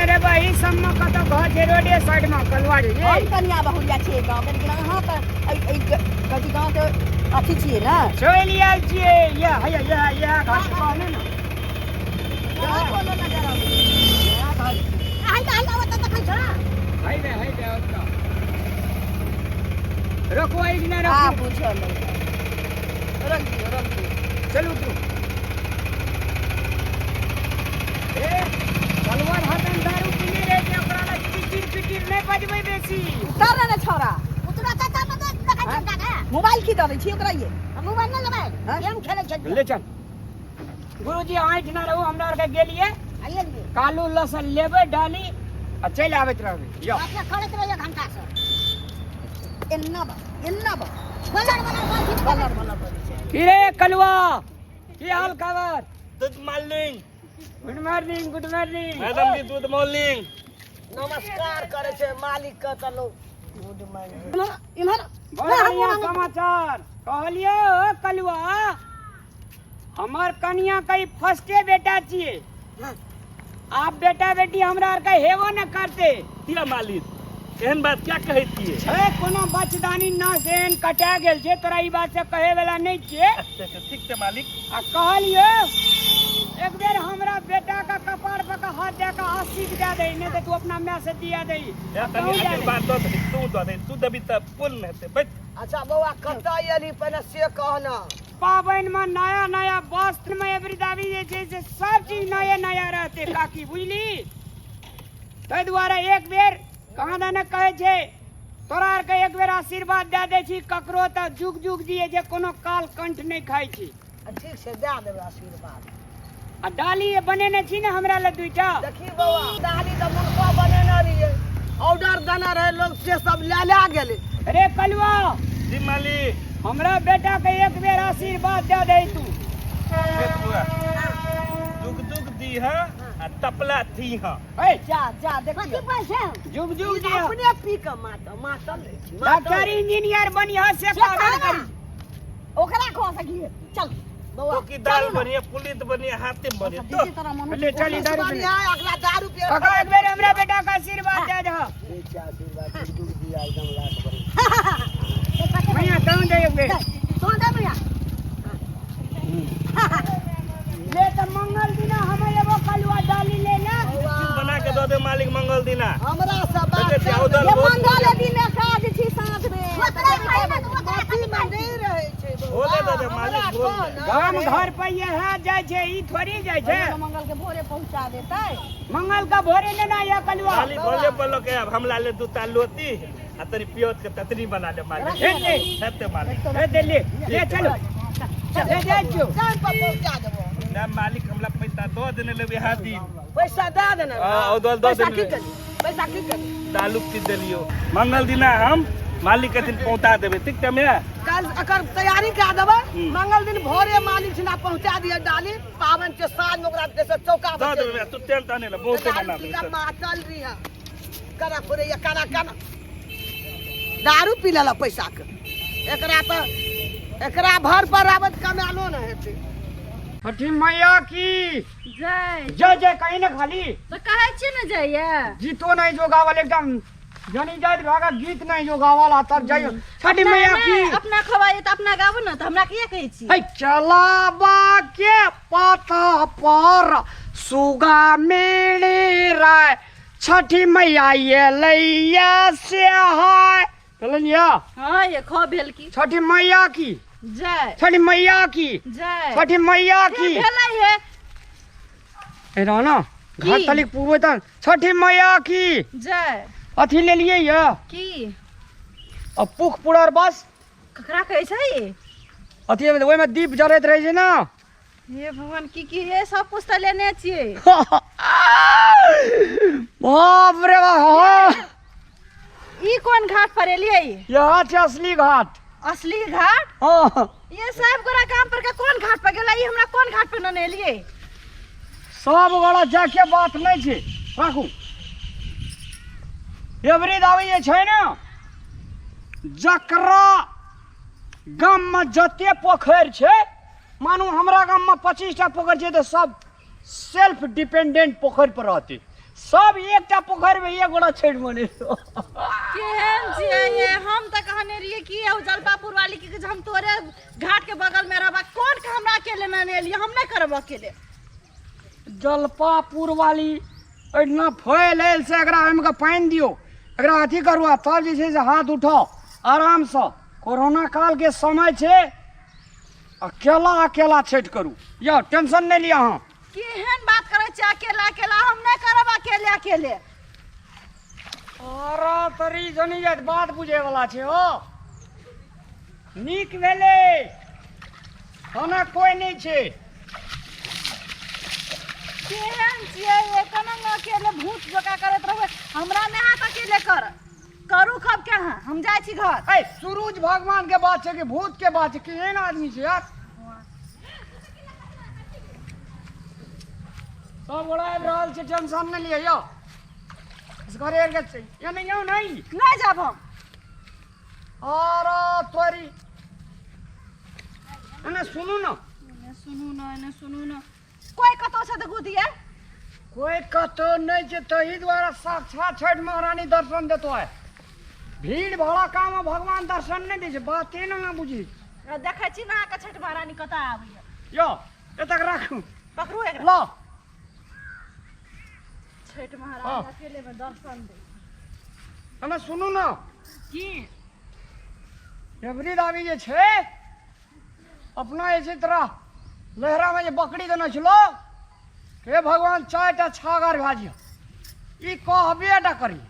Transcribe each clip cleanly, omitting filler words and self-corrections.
लेने रहबै। ई सबमे कतौ घर छै रोडे साइड मे कलुआ रे। हम कनिया बहुरिया छियै गाँवके, लेकिन अहाँ तऽ एहि कथी गाँवके अथी छियै ने। चलि आयल छियै। इएह हैया, इएह इएह घर छै, कहने ने। कोनो नजर अबै इएह घर छै। आइ तऽ आइ ओतऽ देखै छ। हैबे हैबे, ओतऽ रोकू, एहि नहि आ रोकू। बुझल अइ। रख दियौ, रख दियौ। चलू उतरू। ए कलवर हतन दारू पीने रहे छै, ओकरा लग चिटिर पिटिर नहि बजबै बेसी। उतर ने छौड़ा। उतरा तऽ तऽ देखै छ दादा। मोबाइल की दऽ दै छी ओकरा ये? मोबाइल नहि लेबै। हाँ? गेम खेलै छै। ले चल गुरुजी, आँखि ना रहू। हमरा आरके गेलियै। आइए लिए। कालू लसन लेबै डाली आ चलि आबैत रहबै यौ। अपने करैत रहिए घंटा से। एन्ना बा, एन्ना बा। बलर बलर बलर। बलर बलर बजै छै। की रे कलुआ, की हाल खबर? Good morning. Good morning, good morning. Madam ji, good morning. नमस्कार करे छै मालिक के तऽ लोग गुड मॉर्निंग। इम्हर, इम्हर। बड़ बढ़िया समाचार कहलियै ओ कलुआ। हमर कनिया के ई फर्स्टे बेटा छियै, आब बेटा बेटी हमरा आरके हेबो न करते। किया मालिक, एहन बात क्या कहै छियै? छै कोनो बचदानी न एहन कटा गेल छै, तोरा ई बात से कहे वाला नहि छियै। अच्छा अच्छा, ठीक छै मालिक। आ कहलियै एक बेर हमरा बेटा का कपार पर के हाथ दे के आशीष दे दे, नहि तऽ तू अपना माय से दिया दे। या तनी आशीर्वाद दऽ दही, तू दऽ दही, तू देबी तऽ पुण्य हेतै बैठ। अच्छा बौआ, कतऽ एली पहिने से कह ने। पाबनि में नया नया वस्त्र में एबरी दाबी जे छै से सब चीज नया नया रहते काकी, बुझली? ताहि दुआरे एक बेर कहाँ दने कहै छै, तोरा आरके एक बेर आशीर्वाद दए दै छी ककरो तऽ जुग जुग जिए छै, कोनो काल कंठ नहि खाइ छी। ठीक छै, दए देबै आशीर्वाद। आ डाली बनेने छी ने हमरा लए दुइटा? देखी बौआ, डाली तऽ मुर्खा बनेने रहियै, ऑर्डर देने रहे लोग, से सब लए लए गेलै। अरे कलुआ। जी मालिक। हमरा बेटा के एक बेर आशीर्वाद दे दे तू। देख बौआ, दुग दुग दी है आ तपला थी है। ए जा जा, देखियौ। कथी पैसे? जुग जुग ई दिया। अपने पी कऽ मातल मातल रहै छै, मातल। डॉक्टर इंजीनियर बनिहा से से कहबे कहा करी। ओकरा खा सकिए, चल बौआ। तो की दाल बनिए, पुलित बनिए, हाथी बनिए तो। दीदी तोरा मन। ले चल, इधर बढ़िया है, अगला दारू पिए। काका, एक बेर हमरा बेटा का आशीर्वाद दे दे। ठीक छै, आशीर्वाद जुग जुग दिया एकदम लाख बरस। भैया, तू दे एक बेर। तू दे भैया। ले तऽ मंगल दिना हम एबो कलुआ डाली ले ले। बना के दऽ दे मालिक मंगल दिना। हमरा से बात देखै छियै, कर। उधर ये बहुत मंगल दिन काज छी साँझ में। ओतरा खाइ ना तू, ओतरा अथी मे नहि रहै छै बौआ। बोले दऽ दे मालिक, हमरा बोल कह दे। ने। गाम घर पर इएह जाइ छै, ई थोड़ी जाइ छै। मंगल के भोरे पहुंचा देतै। मंगल का भोरे लेना या कलुआ। मालिक, भोले पर लोग आब हमला ले दूटा लोती आ तनी पियोत के ततनी बना ले मालिक। हे ले। हेते मालिक। हे दे, ले ले चलो, ले जाइ छियौ। टाइम पर पहुंचा देबो। ना मालिक, हमला पैसा दऽ देने लेबै हा दिन। पैसा दए देने। हाँ, ओ दऽ पैसा देने। की करी? पैसा की करी? दालू पी देलियो। मंगल दिना हम मालिक के दिन पहुंचा देबै, ठीक छै मैं? काल्हि एकर तैयारी कए देबै। हम्म। मंगल दिन भोरे मालिक छिना पहुंचा दिए डाली, पाबनि के साँझ में ओकरा जैसे चौका दऽ देबै, तू टेंशन नहि ले, बहुते बना दारू पी देबै। कऽ मातल रही है, कना फुरैया कना कना दारू पी लेलक पैसा के। एकरा तऽ एकरा भर पर आबत कमालो ने हेतै। छठी मैया की जय। जय जय कहीं ने खाली। तऽ कहै छियै ने जइए। गीतो नहीं जो गावल एकदम जनी जाइत भागा, गीत नहीं जो गावल आ तब जाइयो। छठी मैया की। अपना खवाइए तऽ अपना गाबू ने, तऽ हमरा किया कहै छी? है चलाबा के पता पर सुगा मेरे राय, छठी मैया ये लैया से हाय चलन या। हाँ ये खो भेल की। छठी मैया की जय। छठी मैया की जय। छठी मैया की। भेलै हे। ए ना घर की? तलिक पूबे तन। छठी मैया की जय। अथी लेलियै या की? अब पुख पुरर बस। ककरा कहै छै? अथी ओहिमे दीप जरैत रहै छै ने। हे भगवान, की की हे? सब कुछ तऽ लेने छियै। बाप रे बाप, हाँ। ई कोन घाट पर एलियै? यहाँ छै असली घाट। असली घाट? हाँ। ये सब गोरा गाम पर के कोन घाट पर गेला? ई हमरा कोन घाट पर ने एलियै? सब गोरा जाके बात नहि छै, राखू। एवरी दाबी जे छै ने, जकरा गाममे जते पोखरि छै, मानू हमरा गाममे 25टा पोखरि छै, तऽ सब सेल्फ डिपेंडेंट पोखरि पर रहतै। सब एकटा पोखरि में एक गोड़ा छठि मनेलो। केहन छियै ये? हम तऽ कहने रहियै कि ओ जलपापुर वाली के जे हम तोरे घाट के बगल में रहबा, कोन के हमरा अकेले ने एलियै, हम नहि करब अकेले। जलपापुर वाली एहिना फैल आयल से एकरा ओहिमे के पानि दियौ, एकरा अथी करू आ तब जे छै से हाथ उठाउ आरामसँ। कोरोना कालके समय छै, अकेला अकेला छठि करू यौ, टेंशन नहि लिअ अहाँ। केहन बात करै छियै अकेला अकेला? हम नहि करब अकेले अकेले। अरे तरी जनी जात बात बुझे वाला छै हो। नीक भेलै, खाना कोई नहि छै। केहन छियै ये? केना ने अकेले भूत जकाँ करैत रहबै? हमरा नहि हाथ अकेले कर करू खब के अहाँ, हम जाइ छी घर। ए सूरज भगवान के बात छै कि भूत के बात छै? केहन आदमी छै यार? सब गोड़ा आबि रहल छै, टेंशन नहि लिअ यौ। घरे आबि गेल छै। या नहि यौ, नहि नहि जाब हम। अरे तोरी, एने सुनू ने, एने सुनू ने, एने सुनू ने, कोई कतौ से देखू दिए कोई कतौ नहि छै, तही दुआरे साक्षात छठि महारानी दर्शन देतो है। भीड़ भाड़ा काम में भगवान दर्शन नहि दै छै, बाते ने बुझी। देखै छी ने अहाँके छठि महारानी कतऽ आबैया। यौ एतक राखू, पकड़ू एकरा, ल छठि महारानी अकेले में दर्शन दे। हमे सुनू ने की एवरी दाबी जे छै अपना जे छै तोरा लहरामे जे बकरी देने छलो, हे भगवान 4टा छागर भए जियो, ई कहबे टा करी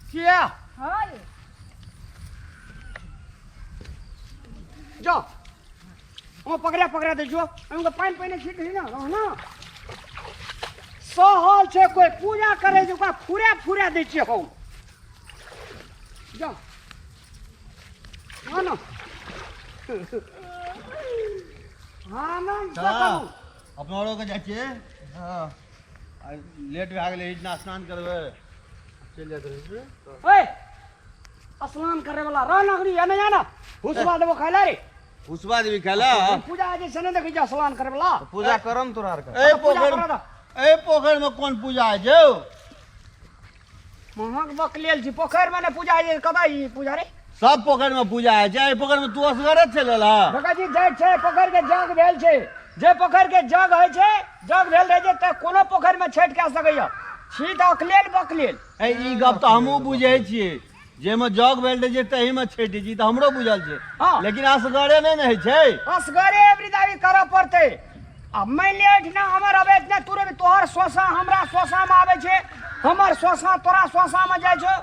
किया? हाँ ये जो ओ पकड़ा पकड़ा दे, जो हमको पानि पानि छीट ना रह ना। सहल छै कोई पूजा करे छै ओकरा फुरा फुरा दै छियै हम। जो हाँ ना, हाँ ना, करू अपना औरो के जाइ छियै। हाँ। आइ लेट भए गेलै, एहिठिना स्नान करबै, चलि जाइत रहै। ओए स्नान करे वाला रह नगरी या नहीं आना, हुसवा देबो खाइला रे। हुसवा देबी खाइला? पूजा जे छै ने देखै छै स्नान करे वाला। पूजा करम तोरा आर के। ए पूजा पोखरि करऽ दऽ। ए पोखरि में कोन पूजा होइ छै? महक बकलेल छी, पोखरि में ने पूजा होइ छै, कतऽ ई पूजा रे? सब पोखरि में पूजा होइ छै, एहि पोखरि में तू असगरे चलि एलह। भगत जी जाइ छै, पोखरि के जग भेल छै, जे पोखरि के जग होइ छै, जग भेल रहै छै तऽ कोनो पोखरि में छठि कए सकैया। छी तऽ अकलेल बकलेल। ए ई गप तऽ हमहूँ बुझै छियै, जाहिमे जग भेल रहै छै तहीमे छठि छी, तऽ हमरो बुझल छै। हाँ। लेकिन असगरे नहि ने होइ छै। असगरे एवरी दाबी करऽ पड़तै। आ मानि लिअ एहिठिना हमर अबै ने तू रवि, तोहर शोषा हमरा शोषामे आबै छै, हमर शोषा तोरा शोषामे जाइ छौ,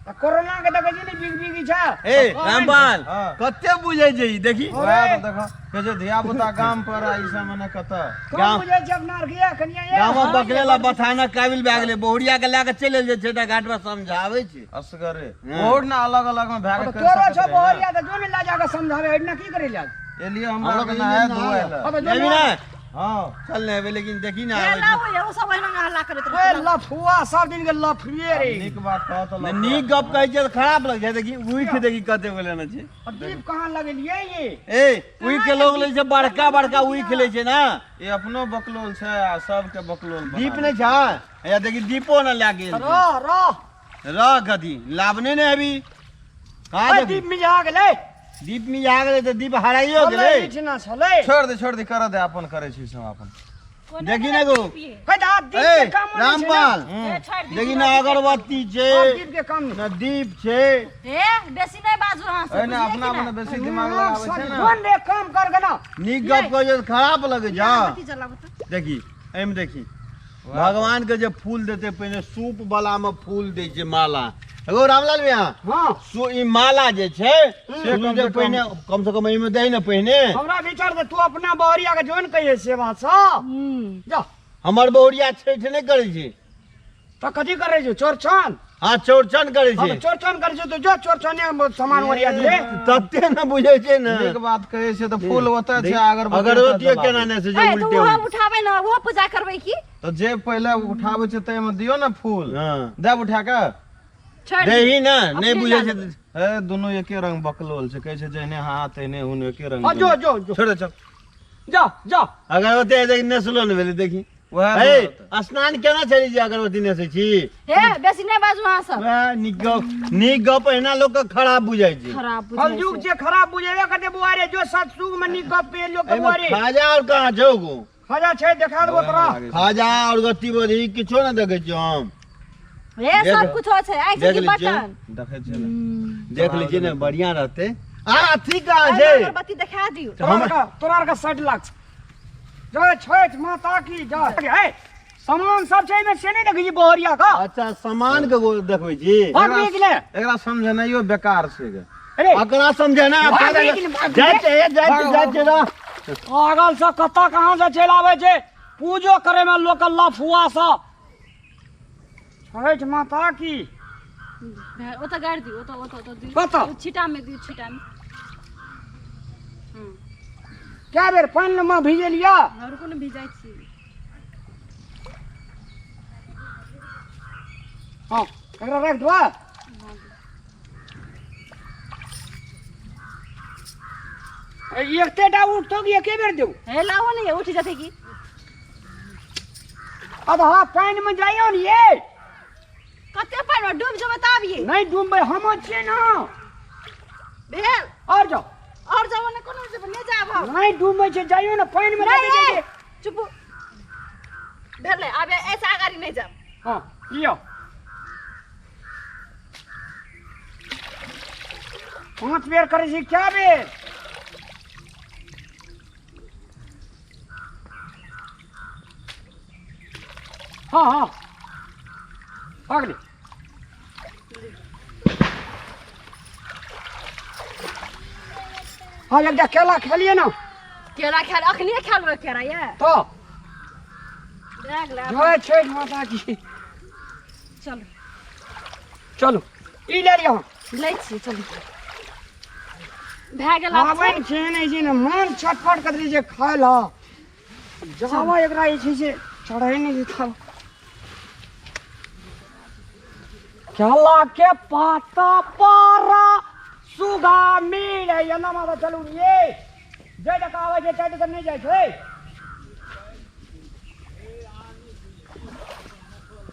तऽ कोरोना के देखै छी ने बिग बिगी छै। ए रामपाल, हाँ। कते बुझै छै ई देखी। वएह तऽ देखो कहै छै धिया पुता गाम पर आ ई सब मने कतऽ कम गाम- बुझै छै अपना आरके एखन ये। गामक बकलेला बथानक काबिल भए गेलै, बहुरिया के लए कऽ चलि एल जे छै घाट पर समझाबै छै असगरे। हँ। बहुत ने अलग अलग में भए तऽ के करि तोरो सकैत छौ रहै ने। बहरिया तऽ जो ने लए जाकऽ समझाबै, एहिठिना की करै लए? एलियै हमरा हमरो आरके के नहाय नहा धोआय ले। लए। हँ तऽ जो एबी ने। ने? हाँ। चल ने एबै, लेकिन देखी ने ए आबै ना छै। होइए, ओ सब ओहिना हल्ला करैत ओए रहै। लफुआ, सब दिन के लफुए रे। नीक बात कह तऽ नहि, नीक गप कहै छै तऽ खराब लगै छै। देखी उइख, देखी कते बोले छै। आ दीप कहाँ लगेलियै ये? ए उइख के लोग लै छै, बड़का बड़का उइख लै छै ने। ई अपनो बकलोल छै आ सबके बकलोल बना दीप नहि छै हैया, देखी दीपो ने लए गेल छै। रह रह रह कथी लाबने ने अभी कहाँ? ओए देखी दीप मिझा गेलै। दीप मिझा गेलै तऽ दीप हराइयो छलै गेलै। एहिठिना छलै। छोड़ दे, छोड़ दे, कर दे अपन, करै छी सब अपन। देखी ने गो। हे दा दीप ए के काम नहि छै ने। रामपाल, ए, छोड़ि दियौ। देखी ने अगरबत्ती छै आब दीप के काम नहि। ने दीप छै। ए बेसी नहि बाजू अहाँ सब, एहिने बुझलियै अपना कि मने नहि? बेसी दिमाग लगाबै छै ने। जोन रे काम कर के ना। नीक गप कहै छै तऽ खराब लगै छै। अगरबत्ती जलाबू तऽ। देखी एहिमे देखी भगवान के जे फूल देते पहिने सूप वाला में फूल दै छै माला। एगो रामलाल भैया, हाँ, सो ई माला जे छै से से कम जे से कम- पहिने कम से कम एहिमे दै ने पहिने। हमरा विचार से तू अपना बहरिया के जोन कहिए सेवा सब जा। हमर बहुरिया छठि नहि करै छै। तऽ कथी करै छै? चौरचन? हाँ, चौरचन करै हाँ, छै। तऽ चौरचन करै छै तऽ जो चौरचने सामान ओरिया दिहे। तते ने बुझै छै ने। नीक बात कहै छै तऽ फूल ओतऽ छै, अगरबत्ती अगरबत्ती ओतऽ केना जलाबै। ने से ए जे तऽ उल्टे ओहो उल्टे। उठाबै ने, ओहो पूजा करबै की? तऽ जे पहिले उठाबै छै ताहिमे दियौ ने फूल। हाँ। देब उठा के। छोड़ि दियौ। देही ने नहि अपने बुझै लए छै। लेबै। ए दुनू एके रंग बकलोल छै, कहै छै जहने हाँ तेहने हुन एके रंग। हाँ, जो जो जो छोड़ दे, चल जा जा। अगरबत्ती देख नेसलो ने भेलै देखी। वएह स्नान केना चली जे अगरबत्ती नेसै छी? हे बेसी नहि बाजू अहाँ सब। वएह नीक गप, नीक गप एना लोक के खराब बुझाइ छै। खराब बुझाइ कलयुग छै, खराब बुझेबे करतै बुआ रे, जो सतसुग में नीक गप पे लोक के बुआ रे। खाजा और कहाँ छौ गो? खाजा छै, देखा देबो तोरा। खाजा और गत्ती बड़ी किछो ने देखै छियै हम। हे सब कुछ हो छै, आइ देख छै लै छियै। बटन। देखै छियै ने, देख लै छियै ने, बढ़िया रहतै। आ अथी कहाँ छै? अगरबत्ती देखा दियौ। तोरा के 60 लाख। जय छठ माता की जय। हे सामान सब छै एमे से नहि देखै छी बहरिया का। अच्छा सामान के देखबै छी। भाग गेलै। एकरा समझनाइयो बेकार छै गे। अरे एकरा समझेना जाय छै, जाय छै, जाय छै ना। पागल से कतऽ कहाँ से चलि आबै छै पूजो करे में लोक के लफुआ से। छठ माता की। ओतऽ गाड़ि दियौ, ओतऽ ओतऽ ओतऽ दियौ। कतऽ? छिटा में दियौ, छिटा में। कए बेर पानि में भिजेलियै? और कोनो भिजाइ छी। हाँ, एकरा राखि देबा। एकटेटा उठतो कि एके बेर देऊ? हे लाओ ने, उठ जते की। अब हाँ पानि में जाइयो ने ये। कते पानि में डूब जेबै तब ये। नहीं डूबबै, हम छियै ना। भेल। और जाओ। और जाओ ने, कोनो जेबै नहीं जाब हम। नहीं डूबबै छै, जाइयो ने पानि में। नहीं, जाइयो। चुप। भेलै, आब ऐसा आगाड़ी नहीं जाब। हाँ, लियो। 5 बेर करै छी, क्या बेर? हाँ हाँ अगले। हाँ एकटा केला खेलिए ना। केला खेल, अखने खेलबै केरा ये। तो भए गेलै। जय छठ माता की। चलू चलू ई ले लिअ। लै छी, चलू भए गेल। आब पाबनि छै नहि छै ने, मन छटपट कर दै छै खाय लए। जावा एकरा जे छै से चढ़ै नहि छै। केला के पाता पारा सुगा मिले एना माता। चलू ये जे टका आबै छै तै टका नहि जाइ छै।